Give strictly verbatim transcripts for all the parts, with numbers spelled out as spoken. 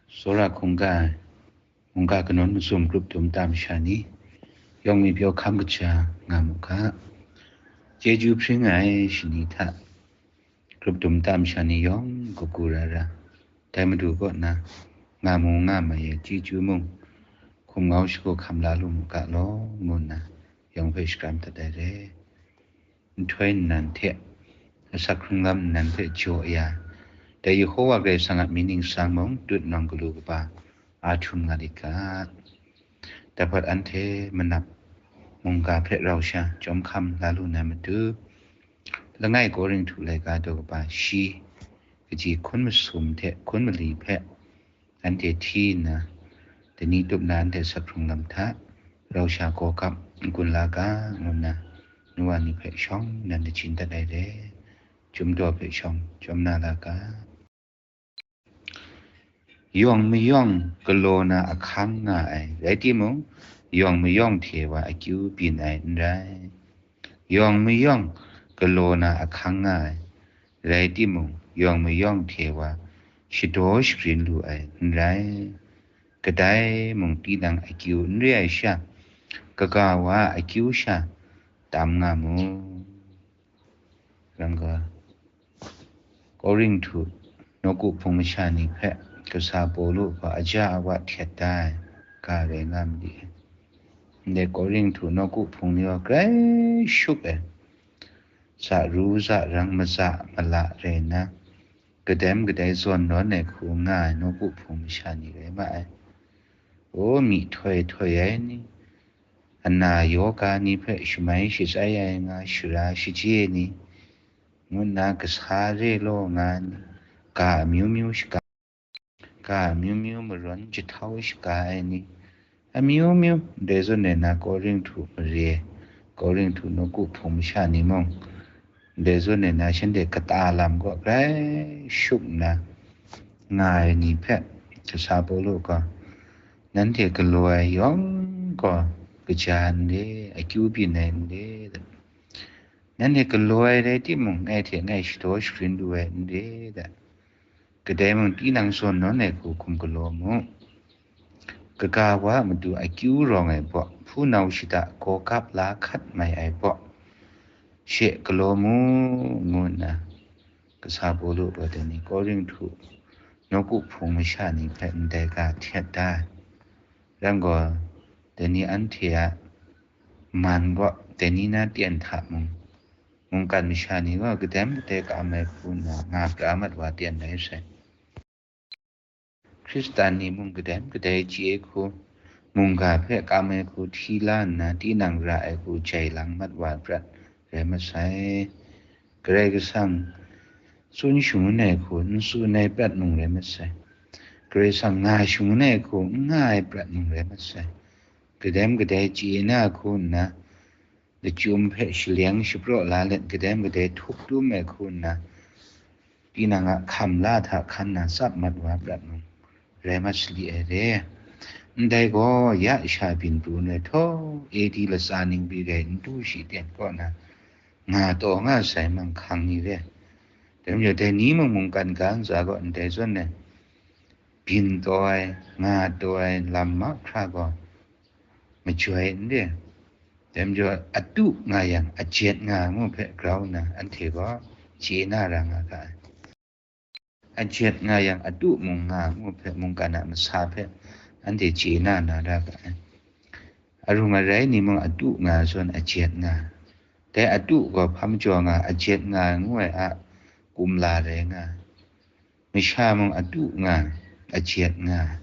Tsawra hkungga ai, mungga kanawn mazum grup dum ta masha ni, yawng mi pyaw hkam kaja nga mu ga. Chyeju hpring ai shani hta, grup dum ta masha ni yawng kagu ra ra, dai Madu kaw na nga mu nga mai ai chyeju mung, hkum ngau shagu hkam la lu mu ga law, ngu nna yawng hpe shakram dat ai re. Nhtoi nnan hte, asak hkrung lam nnan hpe jaw ya, dai Yehowa Karai Kasang a mying ningsang mung tut nawng galu kaba a htum nga lit ga. Dai hpat anhte manap mungga hpe rau sha chyawm hkam la lu na matu, langai Korinhtu laika daw kaba shi, kaji hkun masum hte hkun mali hpe anhte hti nna, dai ni tup na anhte asak hkrung lam hta rau sha gaw gap n-gun la ga, ngu nna nu wa ni hpe shawng nnan lachin dat ai re. Chyum daw hpe shawng chyawm na la ga. Yawng mayawng galaw na ahkang nga ai, rai timung, yawng mayawng hte wa akyu byin ai n rai. Yawng mayawng galaw na ahkang nga ai, rai timung, yawng mayawng hte wa shadaw shagrin lu ai n rai. Kadai mung tinang akyu n re ai sha, kaga wa a akyu sha tam nga mu. Ram ga, Korinhtu nawku hpung masha ni hpe kasa Pawlu gaw aja awa htet da ai ga rai nga ma li ai. Ndai Korinhtu nawku hpung ni gaw grai shup ai, za ru za rang maza mala rai nna, kadem kadai zawn nawn ai hku nga ai nawku hpung masha ni rai ma ai. O, myihtoi htoi ai ni, ana yoga ni hpe shamai shatsai ai nga shara shaje ni, ngu nna kasa re law nga ni, ga amyu myu shaga, ga amyu myu marawn jahtau shaga ai ni, amyu myu, ndai zawn e na Korinhtu mare, Korinhtu nawku hpung masha ni mung, ndai zawn e na shanhte kata lam kaw grai shup nna nga ai ni hpe, kasa Pawlu gaw, nanhte galaw ai yawng gaw kaja n re, akyu byin ai n re, nanhte galaw ai rai timung, ngai hte ngai shadaw shagrin lu ai n re, kadai mung tinang zawn nawn ai hku hkum galaw mu. Kaga wa a matu akyu rawng ai baw, hpunau shada gaw gap la hkat mai ai baw, she galaw mu, ngu nna, kasa Pawlu gaw dai ni Korinhtu nawku hpung masha ni hpe ndai ga htet da ai. Ram gaw, dai ni anhte a man gaw, dai ni na ten hta mung, mungkan masha ni gaw kadem kadai kam ai hku nna nga pra mat wa ten rai sai. Hkristan ni mung kadem kadai chye hku, mungga hpe kam ai hku hti la nna, tinang ra ai hku jai lang mat wa prat rai masai. Karai Kasang tsun shangun ai hku n tsun ai prat mung rai masai. Karai Kasang nga shangun ai hku n nga ai prat mung rai masai. Kadem kadai chye na hku nna, lachyum hpe shaleng shapraw la let, kadem kadai htup tum ai hku nna, tinang a hkam la hta hkan na tsap mat wa prat mung rai mat sali ai re. Ndai gaw, ya sha byin pru n rai htaw, A D latsa ning pyi rai n tu shi ten kaw na nga taw nga sai manghkang ni re. Dai majaw, dai ni mung mungkan ga ntsa gaw ndai zawn ai, byin taw ai, nga taw ai lam mahkra gaw majoi n re. Dai majaw, atu nga yang, ajet nga ngu hpe grau nna anhte gaw chye na ra nga ga ai. Ajet nga yang, atu mung nga ngu hpe mungkan a masa hpe anhte chye na na ra ga ai. Arung arai ni mung atu nga zawn ajet nga. Dai atu gaw hpa majaw nga, ajet nga ngu ai a kumla rai nga. Masha mung atu nga, ajet nga,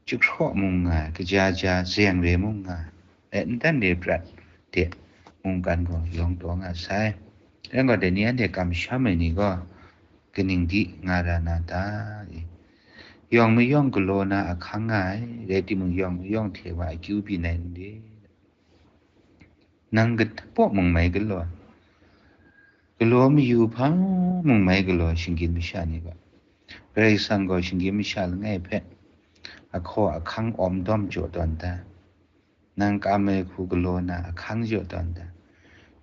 jahkraw mung nga, kaja ja, zeng re mung nga, e, ntan re prat de mungkan gaw yawng taw nga sai. Rai gaw, dai ni anhte kamsham ai ni gaw, kaning di nga ra na ta? Yawng mayawng galaw na ahkang nga ai, rai timung, yawng mayawng hte wa akyu byin ai n re? Nang kapaw mung mai galaw ai, galaw mayu hpa mung mai galaw ai shinggyim masha ni gaw, Karai Kasang gaw shinggyim masha langai hpe ahkaw ahkang awm dawm jaw tawn ta? Nang kam ai hku galaw na ahkang jaw tawn ta?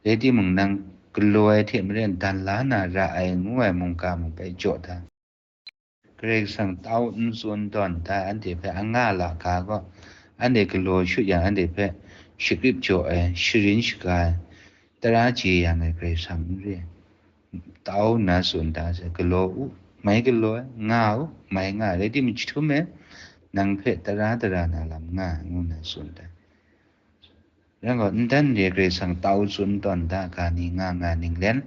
Rai timung, nang galaw ai hte maren dan la na ra ai ngu ai mungga mung bai jaw ta? Karai Kasang tau n tsun tawn da, anhte hpe anga la ga gaw, anhte galaw shut yang, anhte hpe shakrip jaw ai, sharin shaga ai, tara je yang ai Karai Kasang n re. Tau nna tsun da sai, galaw u, mai galaw ai, nga u, mai nga ai, rai timung, jahtum e, nang hpe tara dara na lam nga ai, ngu nna tsun da. Rai gaw, n dan re Karai Kasang tau tsun tawn da ga ni nga nga ninglen,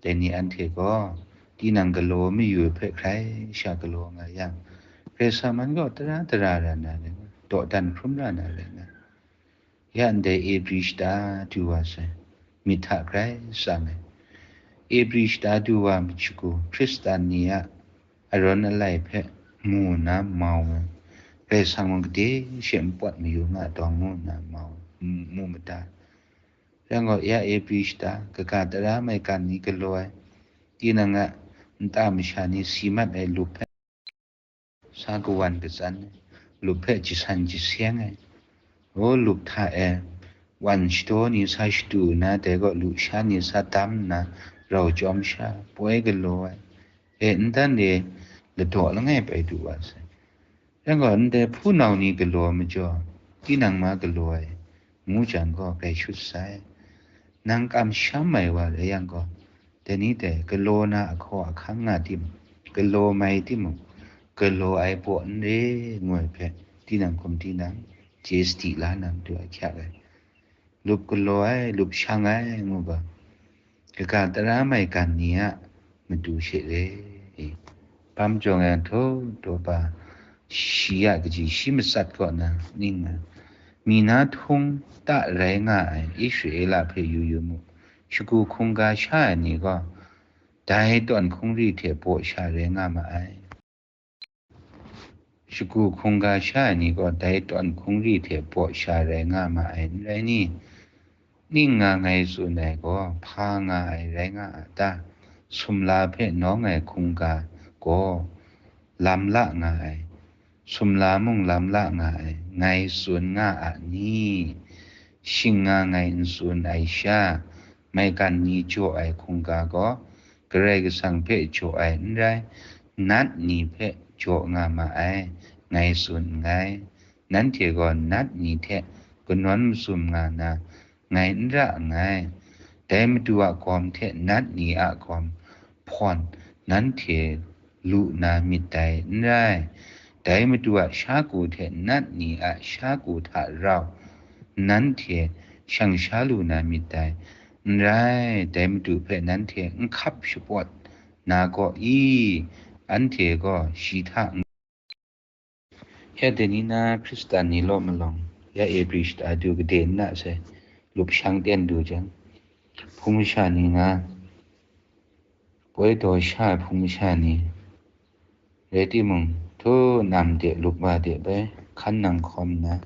dai ni anhte gaw, tinang galaw mayu hpe hkrai sha galaw nga yang, Karai Kasang man gaw tara dara ra na rai nga, dawdan hkrum ra na rai nga. Ya ndai Ebri shata du wa sai, myit hta grai tsang ai. Ebri shata du wa myit shagu, Hkristan ni a arawn alai hpe mu nna mau ai, Karai Kasang mung gade she npawt mayu nga dawng mu nna mau, mu mada. Rai gaw, ya Ebri shata, kaga tara maigan ni galaw ai, tinang a nta masha ni si mat ai lup hpe sa kawan katsan ai, lup hpe jasan jaseng ai, o, lup hta e wan shadaw ni sa shadu nna, dai gaw lusha ni sa dam nna, rau chyawm sha, poi galaw ai, e, n dan re ladaw langai pai du wa sai. Rai gaw, ndai hpunau ni galaw majaw, tinang ma galaw ai, ngu jang gaw, grai shut sai. Nang kamsham ai wa rai yang gaw, dai ni dai galaw na ahkaw ahkang nga timung, galaw mai timung, galaw ai baw n re, ngu ai hpe, tinang hkum tinang chye sadi la na matu ahkyak ai. Lup galaw ai, lup shang ai, ngu ga, kaga tara maigan ni a matu she re. Bam jawng ai htaw daw ba, shi a kaji shi matsat kaw na ning ai, mi na htung ta rai nga ai Israela hpe yu yu mu, shagu hkungga sha ai ni gaw, dai tawn hkungri hte baw sha rai nga ma ai. Shagu hkungga sha ai ni gaw dai tawn hkungri hte baw sha rai nga ma ai, n rai ni? Ning nga ngai tsun ai gaw, hpa nga ai rai nga a ta? Sumla hpe nawng ai hkungga gaw lam la nga ai, sumla mung lam la nga ai, ngai tsun nga a ni? Shing nga ngai n tsun ai sha, maigan ni jaw ai hkungga gaw, Karai Kasang hpe jaw ai n rai, nat ni hpe jaw nga ma ai, ngai tsun nngai. Nanhte gaw nat ni hte kanawn masum nga na, ngai n ra nngai. Dai Madu a gawm hte nat ni a gawm hpawn nanhte lu na myit dai n rai. Dai Madu a sha ku hte nat ni a sha ku hta rau nanhte shang sha lu na myit dai. N rai, dai Madu hpe nanhte n hkap shapawt na gaw i? Anhte gaw shi hta n-, ya dai ni na Hkristan ni law malawng, ya Ebri shata du gade n na sai, lup shang ten du jang, hpung masha ni nga, poi daw sha ai hpung masha ni rai timung, htu nam de lup wa de bai hkan nang hkawm nna,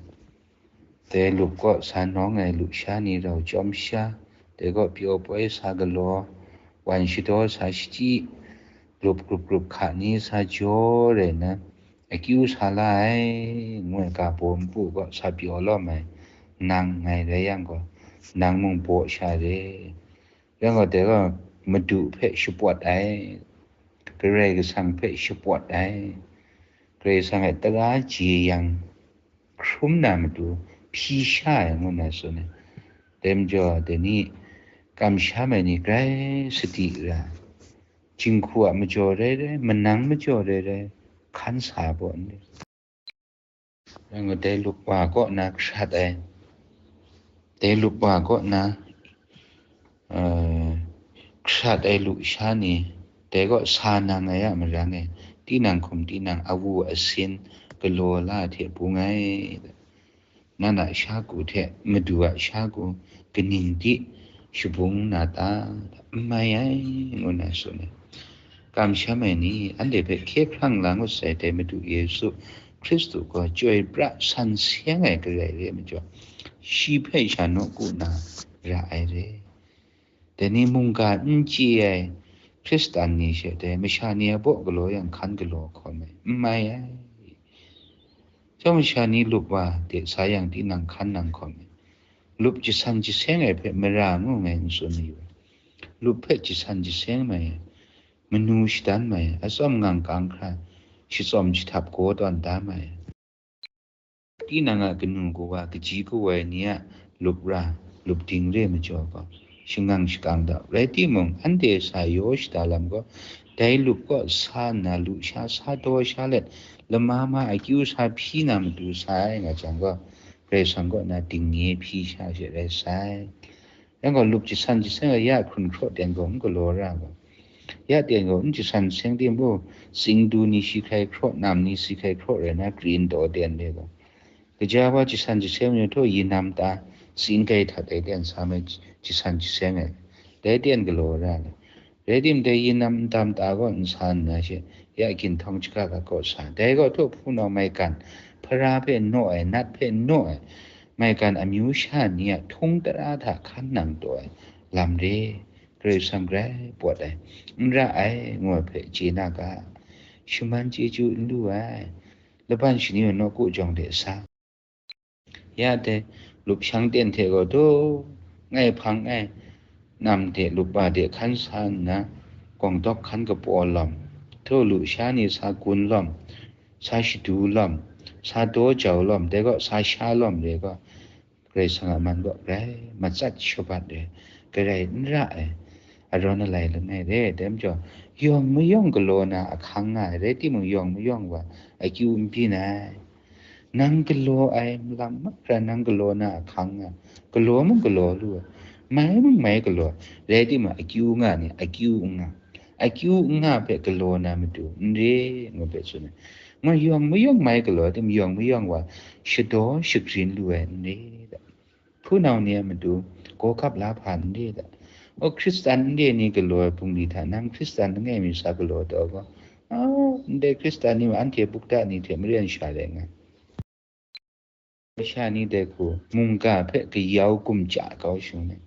dai lup kaw sa nawng ai lusha ni rau chyawm sha, dai kaw pyaw poi sa galaw, wan shadaw sa shachyi, lup grup grup hka ni sa jaw rai nna, akyu sa la ai, ngu ai ga baw npu kaw sa pyaw lawm ai, nang ngai rai yang gaw, nang mung baw sha re. Yang gaw, dai gaw Madu hpe shapawt ai, Karai Kasang hpe shapawt ai, Karai Kasang a tara jeyang hkrum na matu hpyi sha ai ngu na tsun ai. Dai majaw, dai ni kamsham ai ni grai sadi ra, jinghku a majaw rai rai, manang majaw rai rai, hkan sa ai baw n rai. Yang gaw, dai lup wa kaw na hkrat ai, dai lup wa kaw na, eh, hkrat ai lusha ni, dai kaw sa nang ai a marang e, tinang hkum tinang awu asin galaw la hte bung ai. Nan a sha ku hte Madu a sha ku kaning di shabung na ta? N mai ai, ngu na tsun ai. Kamsham ai ni, anhte hpe hkye hprang la ngut sai dai Madu Yesu Hkristu gaw chyoi pra san seng ai Karai re ai majaw, shi hpe sha nawku na ra ai re. Dai ni mungga n chye ai Hkristan ni she dai masha ni a baw galaw yang hkan galaw hkawm ai, n mai ai. Chyawm masha ni lup wa de sa yang tinang hkan nang hkawm ai. Lup jasan jaseng ai hpe mara ngu ngai n tsun mayu ai. Lup hpe jasan jaseng mai ai, manu shadan mai ai, atsawm ngang kang hkra, shitsawm jahtum gaw tawn da mai. Tinang a kanu kawa, kaji kawoi ni a lup ra, lup ding re majaw gaw, shangang shakang da. Rai timung, anhte sa yaw shada lam gaw, dai lup gaw sa nna lusha sa daw sha let, lama ma akyu sa hpyi na matu sa ai nga jang gaw, Karai Kasang kaw na dingnye hpyi sha she rai sai. Yang gaw, lup jasan jaseng a ya hkrun hkraw ten gaw n galaw ra gaw, ya ten gaw n jasan seng tim bu, tsingdu ni shi hkrai hkraw, nam ni shi hkrai hkraw rai na, krin taw ten re gaw, kaja wa jasan jaseng ni htaw yinam ta, tsing kai hta tai ten sa mai, jasan jaseng ai, dai ten galaw ra le. Rai tim, dai yinam n tam ta gaw n sa nna she, ya ginhtawng jahka ga kaw sa. Dai gaw htaw hpunau maigan, hpara hpe naw ai, nat hpe naw ai, maigan amyu sha ni a htung tara hta hkan nang taw ai lam re, Karai Kasang grai pawt ai, n ra ai, ngu ai hpe chye na ga, shaman chyeju n lu ai, laban shani wa nawku jawng de sa. Ya dai, lup shang ten hte gaw, du, ngai hpang ai, nam hte lup wa de hkan sa nna, gawng dawk hkan kapaw lawm, htaw lusha ni sa gun lawm, sa shadu lawm, sa daw jau lawm, dai gaw sa sha lawm re gaw, Karai Kasang a man gaw grai matsat shabat ai, garai n ra ai, arawn alai langai re, dai majaw, yawng mayawng galaw na ahkang nga ai, rai timung, yawng mayawng wa akyu n byin ai. Nang galaw ai, malam mahkra nang galaw na ahkang nga, galaw mung galaw lu ai, mai mung mai galaw, rai timung, akyu nga ni, akyu n nga, akyu n nga hpe galaw na matu n re, ngu hpe tsun ai. Ngu yawng mayawng mai galaw tim, yawng mayawng wa shadaw shagrin lu ai n re da. Hpunau ni a matu gaw kap la hpa n re da. O, Hkristan n re ni galaw ai bungli hta, nang Hkristan langai mi sa galaw taw gaw, a, ndai Hkristan ni mung anhte bukta ni hte maren sha rai nga. Sha ni dai hku mungga hpe kayau gumja kau shung ai,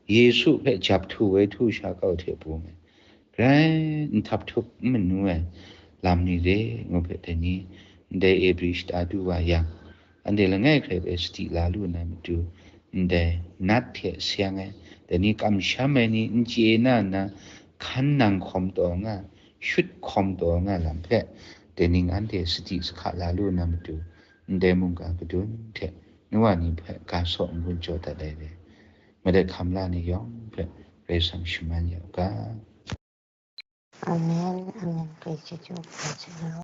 Yesu hpe jap htu woi htu sha kau hte bung ai, grai n htap htup n manu ai lam ni re, ngu hpe dai ni ndai Ebri shata du wa yang, anhte langai hkrai hpe sadi la lu na matu, ndai nat hte seng ai, dai ni kamsham ai ni n chye na nna, hkan nang hkawm taw nga, shut hkawm taw nga lam hpe, dai ning anhte sadi sahka la lu na matu, ndai mungga kadun hte nu wa ni hpe ga saw n-gun jaw dat ai re. Madat hkam la ni yawng hpe Karai Kasang shaman ya u ga. Amen, amen. Praise you, Lord.